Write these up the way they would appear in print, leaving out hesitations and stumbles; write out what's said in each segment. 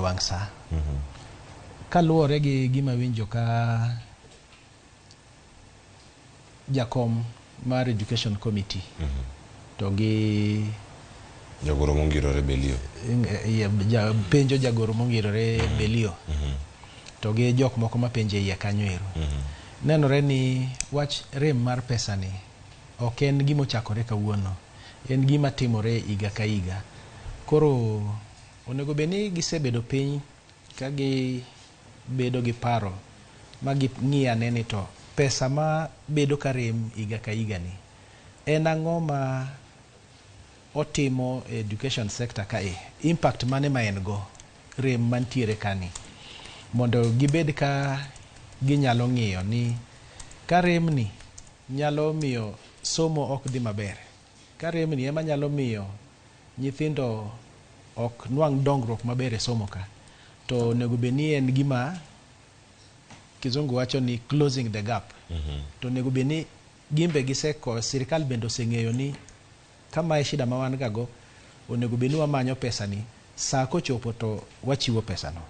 wang' sa. Kaluwore gi gima winjo ka jakom mar Education Committee to gi Jagoro mongirore Belio. Penjo jagoro mongirore Belio to gi jok moko mapenjo e iye kanyo ero. Nenore ni wach rem mar pesa ni ok en gima ochakore kawuono. En gima timore higa ka higa. Koro onego bed ni gisebedo piny ka gibedo gi paro ma ging'i ane ni to pesa ma bedo ka rem higa ka higa ni en ang'o ma otimo e education sector kae, impact mane ma en go rem mantiere kani, mondo gibed ka ginyalo ng'iyo ni ka rem ni nyalo miyo somo ok dhi maber, ka rem ni ema nyalo miyo nyithindo ok nwang' dongruok maber e somo ka, to onego bed ni en gima kizungu wacho ni closing the gap. To onego bed ni gimbe giseko sirikal bende oseng'eyo ni kamae shida ma wan ga go, onego bed ni wamanyo pesa ni saa kochopo to wachiwo pesa no.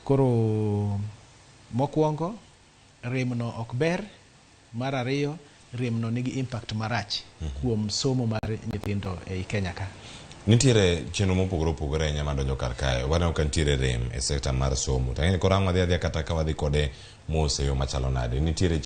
Koro mokwongo remno ok ber, mar ariyo remno nigi impact marach kuom somo mar nyithindo ei Kenya ka. Nitiere chenro mopogore opogore ahinya madonjo kar kae. Waneno ka nitiere rem e sekta mar somo. To ang'e ni koro ang' wadhi adhiya kata ka wadhi kode mos e yo machalo nade. Nitiere